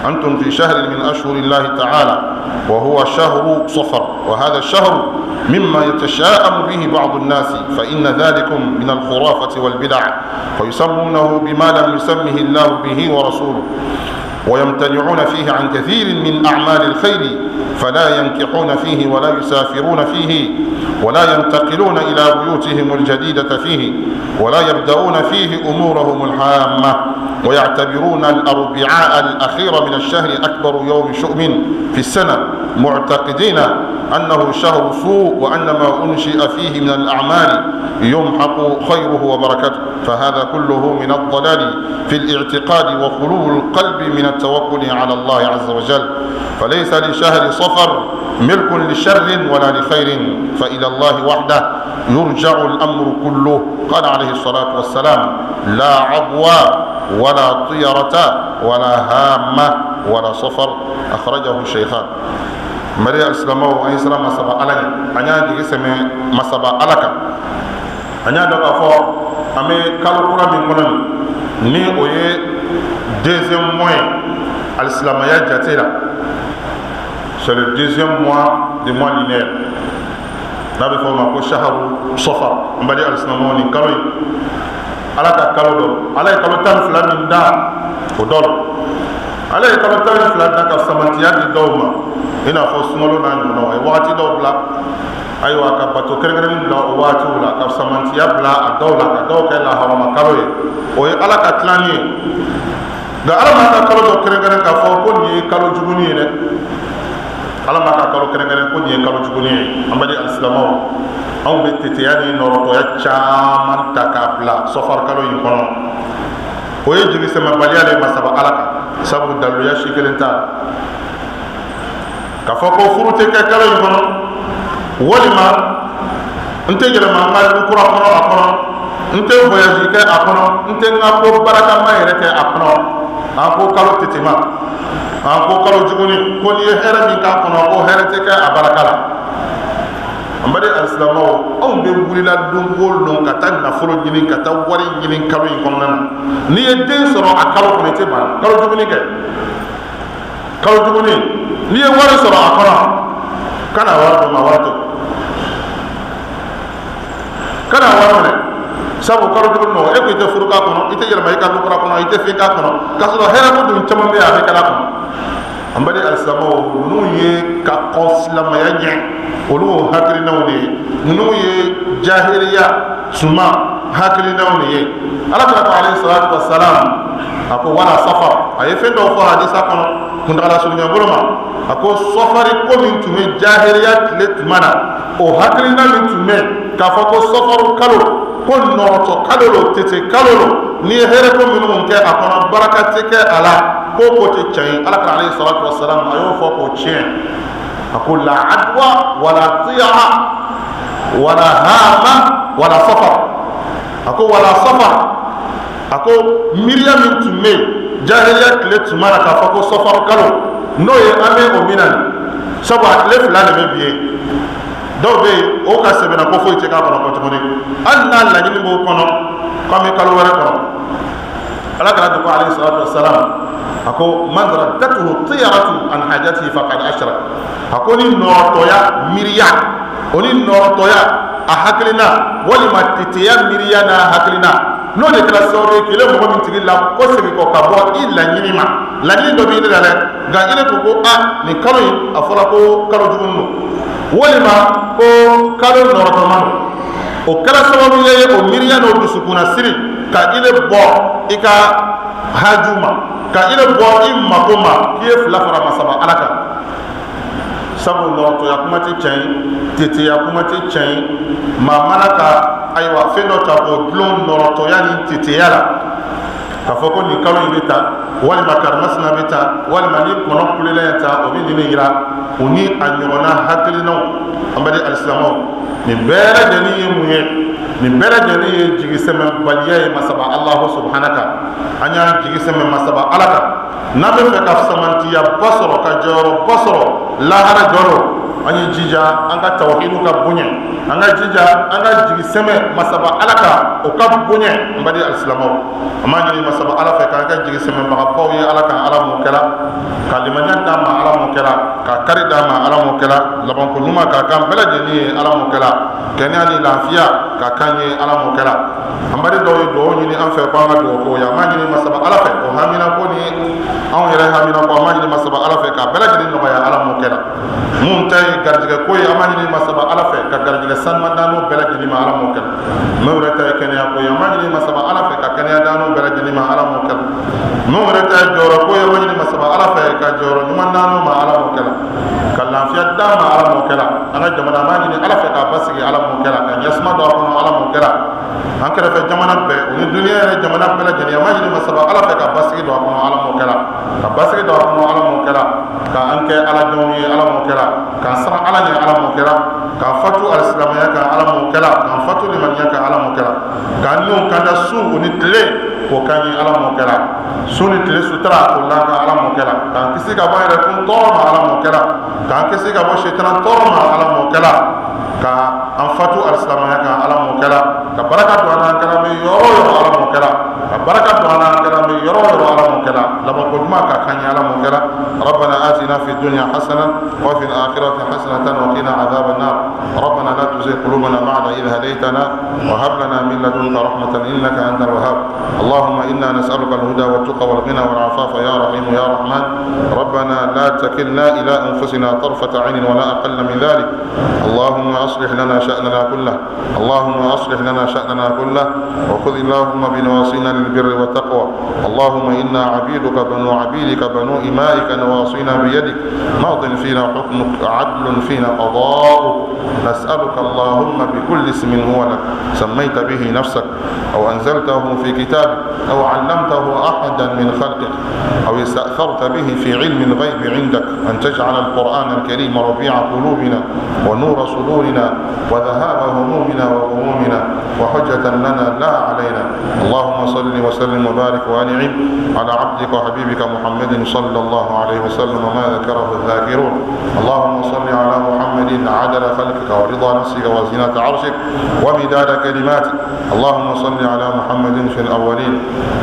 أنتم في شهر من أشهر الله تعالى، وهو شهر صفر، وهذا الشهر مما يتشاءم به بعض الناس، فإن ذلكم من الخرافة والبدع، فيسمونه بما لم يسمه الله به ورسوله، ويمتنعون فيه عن كثير من أعمال الخير، فلا ينكحون فيه ولا يسافرون فيه ولا ينتقلون إلى بيوتهم الجديدة فيه ولا يبدأون فيه أمورهم العامة، ويعتبرون الأربعاء الأخير من الشهر أكبر يوم شؤم في السنة، معتقدين أنه شهر سوء، وأن ما أنشئ فيه من الأعمال يمحق خيره وبركته. فهذا كله من الضلال في الاعتقاد وخلو القلب من التوكل على الله عز وجل. فليس لشهر صفر ملك لشر ولا لخير، فإلى الله وحده يرجع الأمر كله. قال عليه الصلاة والسلام: لا عدوى ولا طيرة ولا هامة ولا صفر. أخرجه الشيخان. Mari alisilamɛw, an ye siran masaba Ala ɲɛ, an y'an jigi sɛmɛ masaba Ala kan. An y'a dɔn k'a fɔ an bɛ kalo kura min kɔnɔ nin, ni o ye deuxième mois ye alisilamaya jate la, c'est le deuxième mois du mois lunaire, n'a bɛ fɔ o ma ko shaharu sɔfar. N baden alisilamɛw, nin kalo in, Ala ka kalo dɔ, Ala ye kalo 12 min da, o dɔ la, Ala ye kalo 12 da ka samantiya di dɔw ma, i n'a fɔ sunkalo n'a ɲɔgɔnnaw. A ye wagati dɔw bila, ayiwa, ka bato kɛrɛnkɛrɛnnen bila o waatiw la, ka samantiya bila a dɔw la, ka dɔw kɛ lahɔrɔma kalo ye. O ye Ala ka tilanni ye. Nka Ala m'a ka kalo dɔ kɛrɛnkɛrɛn k'a fɔ ko nin ye kalo juguni ye dɛ. Ala m'a ka kalo kɛrɛnkɛrɛn ko nin ye kalo juguni ye. An baden alisilamɛw, anw bɛ teteya ni nɔrɔtɔya caman ta k'a bila sɔfari kalo in kɔnɔ. O ye jigisɛmɛbaliya de masaba Ala kan, sabu daliluya si kelen t'a la k'a fɔ ko furu tɛ kɛ kalo in kɔnɔ, walima n tɛ yɛlɛma n ka du kura kɔnɔ a kɔnɔ, n tɛ voyage kɛ a kɔnɔ, n tɛ n ka ko barakama yɛrɛ kɛ a kɔnɔ. An ko kalo tetema, an ko kalo juguni, ko n'i ye hɛrɛ min k'a kɔnɔ, ko hɛrɛ tɛ kɛ a baraka la. An baden alisilamɛw, anw bɛ wulila don o don ka taa nafolo ɲini, ka taa wari ɲini kalo in kɔnɔna na. N'i ye den sɔrɔ a kalo kɔnɔ, i tɛ ban kalo juguni kɛ. Kalo juguni, n'i ye wari sɔrɔ a kɔnɔ, kana wari d'o ma, wari to, kana wari minɛ, sabu kalo juguni nɔ, e ko i tɛ furu k'a kɔnɔ, i tɛ yɛlɛma i ka du kura kɔnɔ, i tɛ fɛn k'a kɔnɔ, k'a sɔrɔ hɛrɛ ko dun caman bɛ yen, a bɛ kɛla kɔnɔ. An baden alisilamɛw, ninnu ye ka kɔn silamɛya ɲɛ, olu y'o hakilinaw de ye. Ninnu ye jahiliya suma hakilinaw de ye. Ala kira ko alayhi salatu wasalam, a ko wala safar. A ye fɛn dɔw fɔ hadisa kɔnɔ kuntagala surunya bolo ma. A ko sɔfari ko min tun bɛ jahiliya tile tuma na, o hakilina min tun bɛ k'a fɔ ko sɔfaru kalo, ko nɔrɔtɔ kalo lo, tete kalo lo, n'i ye hɛrɛ ko minnu kɛ a kɔnɔ, baraka tɛ kɛ a la, ko ko tɛ tiɲɛ ye. Ala kira alayhi salatu wasalam, a y'o fɔ k'o tiɲɛ. A ko la adwa wala tiyara wala hama wala safar. A ko wala safar, a ko miiriya min tun bɛ yen jahiliya tile tuma na k'a fɔ ko safar kalo, n'o ye an bɛ o min na nin, sabu a tile 2 de bɛ bi ye. Dɔw bɛ yen, o ka sɛbɛnna ko foyi tɛ k'a kɔnɔ kɔ tuguni, hali n'a laɲini b'o kɔnɔ k'an bɛ kalo wɛrɛ kɔnɔ. Ala kira ko alayhi salatu wasalam, a ko man raddatuhu tiyaratu an hajatihi faqad ashrak. A ko ni nɔrɔtɔya miiriya, o ni nɔrɔtɔya a hakilina, walima teteya miiriya n'a hakilina, n'o de kɛra sababu ye k'ile mɔgɔ min tigi la ko segin kɔ ka bɔ i laɲini ma, laɲini dɔ b'i la dɛ, nka ile ko ko a nin kalo in, a fɔra ko kalo jugu don, walima ko kalo nɔrɔtɔma don, o kɛra sababu ye o miiriya n'o dusukunna siri ka ile bɔ i ka haju ma, ka ile bɔ i mako ma, k'i ye fila fara masaba Ala kan. Sabu nɔrɔtɔya kuma tɛ tiɲɛ ye, teteya kuma tɛ tiɲɛ ye. Maa mana ka ayiwa fɛn dɔ ta k'o dulon nɔrɔtɔya ni teteya la, k'a fɔ ko nin kalo in bɛ tan, walima karimasina bɛ tan, walima ni kɔnɔ kulela ye tan, o bɛ nin de yira, o ni a ɲɔgɔnna hakilinaw. An bɛ alisilamɛw, nin bɛɛ lajɛlen ye mun ye? Nin bɛɛ lajɛlen ye jigisɛmɛbaliya ye masaba Alahu subahana kan. An y'an jigi sɛmɛ masaba Ala kan. N'an bɛ fɛ ka samantiyaba sɔrɔ, ka jɔyɔrɔba sɔrɔ lahara jɔyɔrɔ, an ye jija an ka tawhidu ka bonya, an ka jija an ka jigi sɛmɛ masaba Ala kan, o ka bonya. An baden alisilamɛw, an b'a ɲini masaba Ala fɛ k'an ka jigi sɛmɛbagabaw ye Ala kan. Ala m'o kɛra ka limaniya d'an ma, Ala m'o kɛra ka kari d'an ma, Ala m'o kɛra labanko ɲuman k'a k'an bɛɛ lajɛlen ye, Ala m'o kɛra kɛnɛya ni lafiya k'a k'an ye, Ala m'o kɛra. An baden dɔw ye dugawu ɲini an fɛ ko an ka dugawu k'o ye. An b'a ɲini masaba Ala fɛ, o hamina ko ni anw yɛrɛ hamina ko, an b'a ɲini masaba Ala fɛ k'a bɛɛ lajɛlen nɔgɔya, Ala m'o kɛra. Mun ta ye garijɛgɛ ko ye, an b'a ɲini masaba Ala fɛ ka garijɛgɛ sanuman d'an n'o bɛɛ lajɛlen ma, Ala m'o kɛra. Mun yɛrɛ ta ye kɛnɛya ko ye, an b'a ɲini masaba Ala fɛ ka kɛnɛya d'an n'o bɛɛ lajɛlen ma, Ala m'o kɛra. Mun yɛrɛ ta ye jɔyɔrɔ ko ye, an b'a ɲini masaba Ala fɛ ka jɔyɔrɔ ɲuman d'an n'o ma, Ala m'o kɛra, ka lafiya d'an ma, Ala m'o kɛra. An ka jamana, an b'a ɲini Ala fɛ k'a basigi, Ala m'o kɛra, ka ɲɛsuma don a kɔnɔ, Ala m'o kɛra. An kɛrɛfɛ jamana bɛɛ, o ni duniya yɛrɛ jamana bɛɛ lajɛlen, an b'a ɲini masaba Ala fɛ ka basigi don a kɔnɔ, Ala m'o kɛra, ka basigi don a kɔnɔ, Ala m'o kɛra, ka an kɛ Ala jɔnw ye, Ala m'o kɛra, k'an siran Ala ɲɛ, Ala m'o kɛra, k'an fatu alisilamɛya kan, Ala m'o kɛra, k'an fatu limaniya kan, Ala m'o kɛra, k'an n'u kanda su o ni tile k'o k'an ye, Ala m'o kɛra, su ni tile sutura k'o la kan, Ala m'o kɛra, k'an kisi ka bɔ an yɛrɛ kun tɔɔrɔ ma, Ala m'o kɛra, k'an kisi ka bɔ sitana tɔɔrɔ ma, Ala m'o kɛra, ka an fatu alisilamɛya kan, Ala m'o kɛra, ka baraka don an n'an kɛra bɛ yɔrɔ o yɔrɔ, Ala m'o kɛra, ka baraka don an n'an kɛra bɛ yɔrɔ o yɔrɔ, Ala m'o kɛra, labanko ɲuman k'a kan ye, Ala m'o kɛra. ربنا آتنا في الدنيا حسنة وفي الآخرة حسنة وقنا عذاب النار. ربنا لا تزغ قلوبنا بعد إذ هديتنا وهب لنا من لدنك رحمة إنك أنت الوهاب. اللهم إنا نسألك الهدى والتقى والغنى والعفاف يا رحيم يا رحمن. ربنا لا تكلنا إلى أنفسنا طرفة عين ولا أقل من ذلك. اللهم أصلح لنا شأننا كله، اللهم أصلح لنا شأننا كله، وخذ اللهم بنواصينا للبر والتقوى. اللهم إنا عبيدك بنو عبيدك بنو إمائك، نواصينا بيدك، ماض فينا حكمك، عدل فينا قضاؤك. نسألك اللهم بكل اسم هو لك سميت به نفسك، أو أنزلته في كتابك، أو علمته أحدا من خلقك، أو استأثرت به في علم الغيب عندك، أن تجعل القرآن الكريم ربيع قلوبنا ونور صدورنا وذهاب همومنا وغمومنا وحجة لنا لا علينا. اللهم صل وسلم وبارك وأنعم على عبدك وحبيبك محمد صلى الله عليه وسلم وما ذكره الذاكرون. اللهم صل على محمد عدد خلقك ورضا نفسك وزنة عرشك ومداد كلماتك. اللهم صل على محمد في الأولين،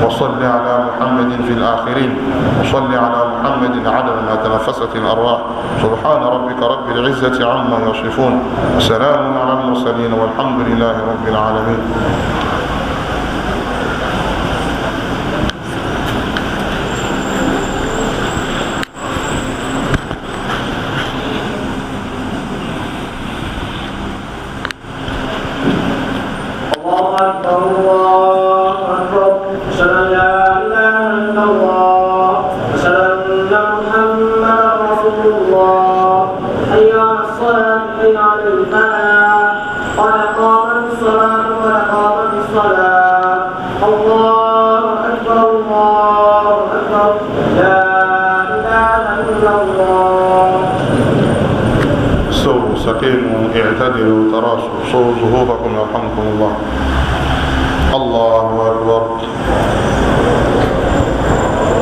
وصل على محمد في الآخرين، وصل على محمد عدد ما تنفست الأرواح. سبحان ربك رب العزة عما يصفون، وسلام على المرسلين، والحمد لله رب العالمين. الله أكبر، الله أكبر، أشهد أن لا إله إلا الله، أشهد أن محمدا رسول الله. حي على الصلاة، حي على الفلاح، قد قامت الصلاة، قد قامت الصلاة. الله أكبر، الله أكبر، لا إله إلا الله. استووا، استقيموا، اعتدلوا، تراصوا، صووا صفوفكم يرحمكم الله. الله أكبر.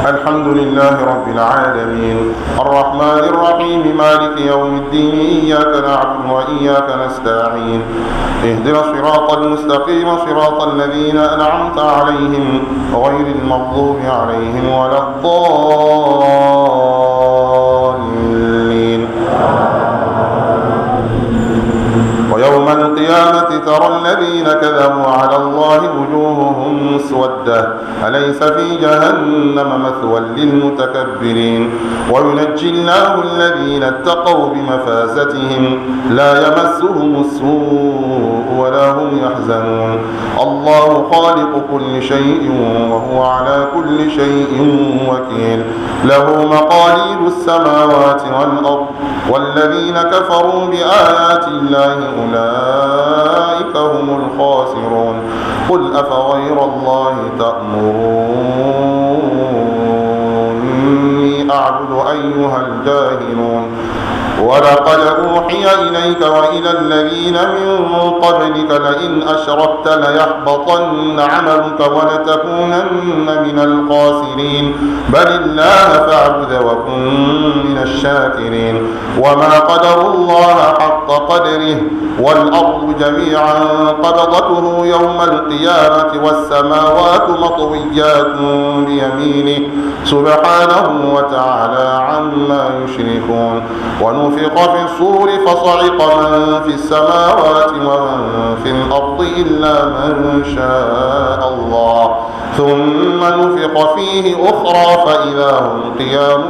الحمد لله رب العالمين الرحمن الرحيم مالك يوم الدين إياك نعبد وإياك نستعين اهدنا الصراط المستقيم صراط الذين أنعمت عليهم غير المغضوب عليهم ولا الضالين. ويوم القيامة ترى الذين كذبوا على الله وجوههم مسودة أليس في جهنم مثوى للمتكبرين. وينجي الله الذين اتقوا بمفازتهم لا يمسهم السوء ولا هم يحزنون. الله خالق كل شيء وهو على كل شيء وكيل. له مقاليد السماوات والأرض والذين كفروا بآيات الله أولئك هم الخاسرون. قل أفغير الله تأمروني أعبد أيها الجاهلون. ولقد أوحي إليك وإلى الذين من قبلك لئن أشركت ليحبطن عملك ولتكونن من الخاسرين. بل الله فاعبد وكن من الشاكرين. وما قدروا الله حق قدره والأرض جميعا قبضته يوم القيامة والسماوات مطويات بيمينه سبحانه وتعالى عما يشركون. ونفخ في الصور فصعق من في السماوات ومن في الأرض إلا من شاء الله ثم نفخ فيه أخرى فإذا هم قيام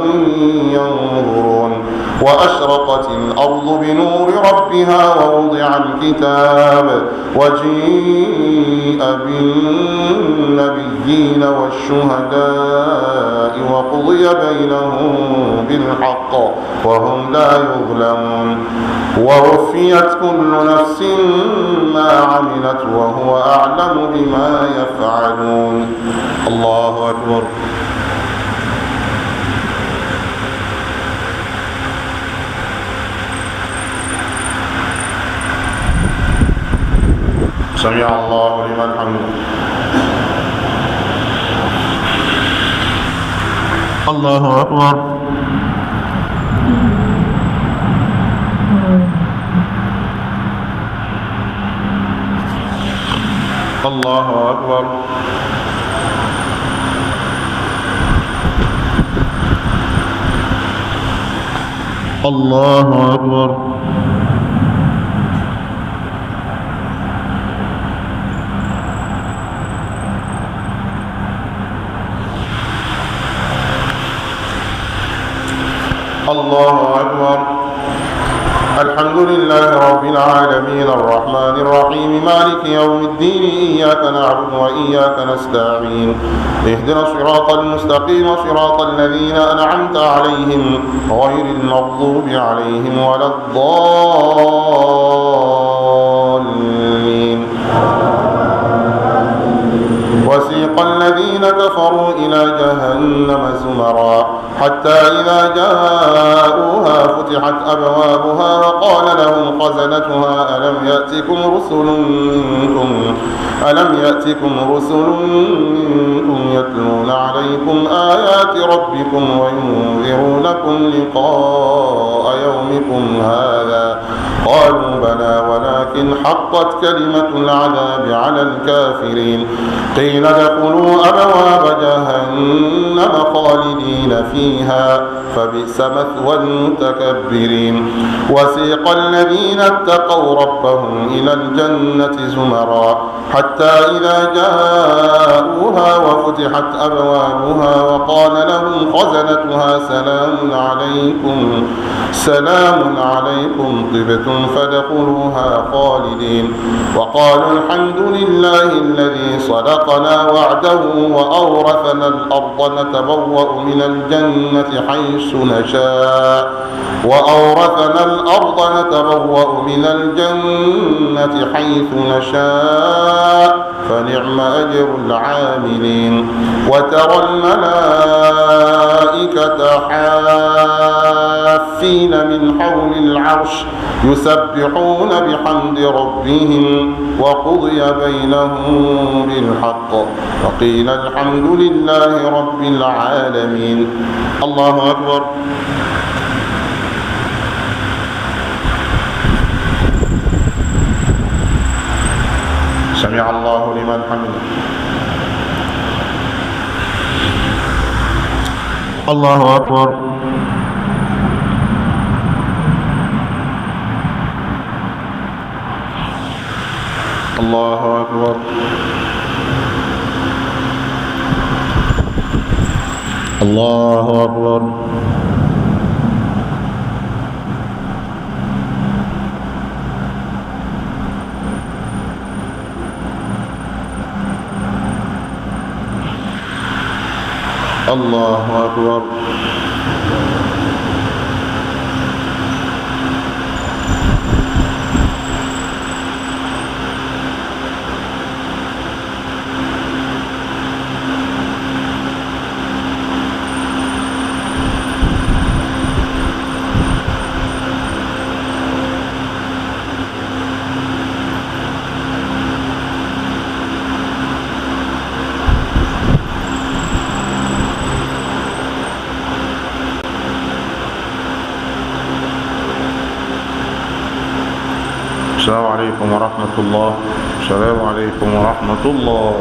ينظرون. وأشرقت الأرض بنور ربها ووضع الكتاب وجيء بالنبيين والشهداء وقضي بينهم بالحق وهم لا يظلمون. ووفيت كل نفس ما عملت وهو أعلم بما يفعلون. الله أكبر. سمع الله لمن حمده. الله أكبر. الله أكبر. الله أكبر. الله أكبر. الحمد لله رب العالمين الرحمن الرحيم مالك يوم الدين إياك نعبد وإياك نستعين اهدنا الصراط المستقيم صراط الذين أنعمت عليهم غير المغضوب عليهم ولا الضالين. وسيق الذين كفروا إلى جهنم زمرا حتى إذا جاءوها فتحت أبوابها وقال لهم خزنتها ألم يأتكم رسل منكم يتلون عليكم آيات ربكم وينذرونكم لقاء يومكم هذا؟ قالوا بلى ولكن حقت كلمة العذاب على الكافرين. قيل ادخلوا أبواب جهنم خالدين فيها فبئس مثوى المتكبرين. وسيق الذين اتقوا ربهم إلى الجنة زمرا حتى إذا جاءوها وفتحت أبوابها وقال لهم خزنتها سلام عليكم طبتم فادخلوها خالدين. وقالوا الحمد لله الذي صدقنا وعده وأورثنا الأرض نتبوأ من الجنة حيث نشاء فنعم أجر العاملين. وترى الملائكة حافين صافين من حول العرش يسبحون بحمد ربهم وقضي بينهم بالحق وقيل الحمد لله رب العالمين. الله أكبر. سمع الله لمن حمده. الله أكبر. الله أكبر. الله أكبر. الله أكبر. السلام عليكم ورحمة الله. السلام عليكم ورحمة الله.